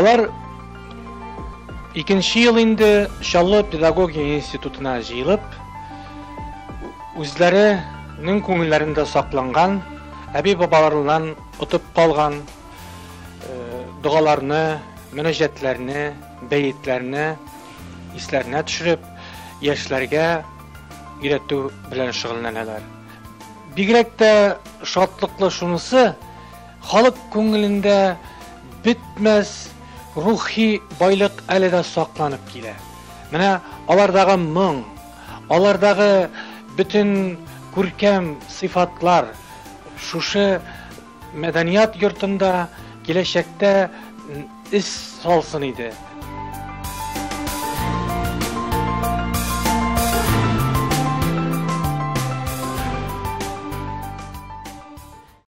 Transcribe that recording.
Алар икенче ел инде Чаллы педагогия институтына җыелып, үзләренең күңелләрендә сакланган, әби-бабаларыннан отып калган догаларны, мөнәҗәтләрне, бәетләрне исләренә төшереп, яшьләргә өйрәтү белән шөгыльләнәләр. Бигрәк тә шатлыклы шунысы, халык күңелендә бетмәс рухи байлык әле дә сакланып килә. Менә алардагы моң, алардагы бөтен күркәм сыйфатлар шушы мәдәният йортында киләчәктә эз салсын иде.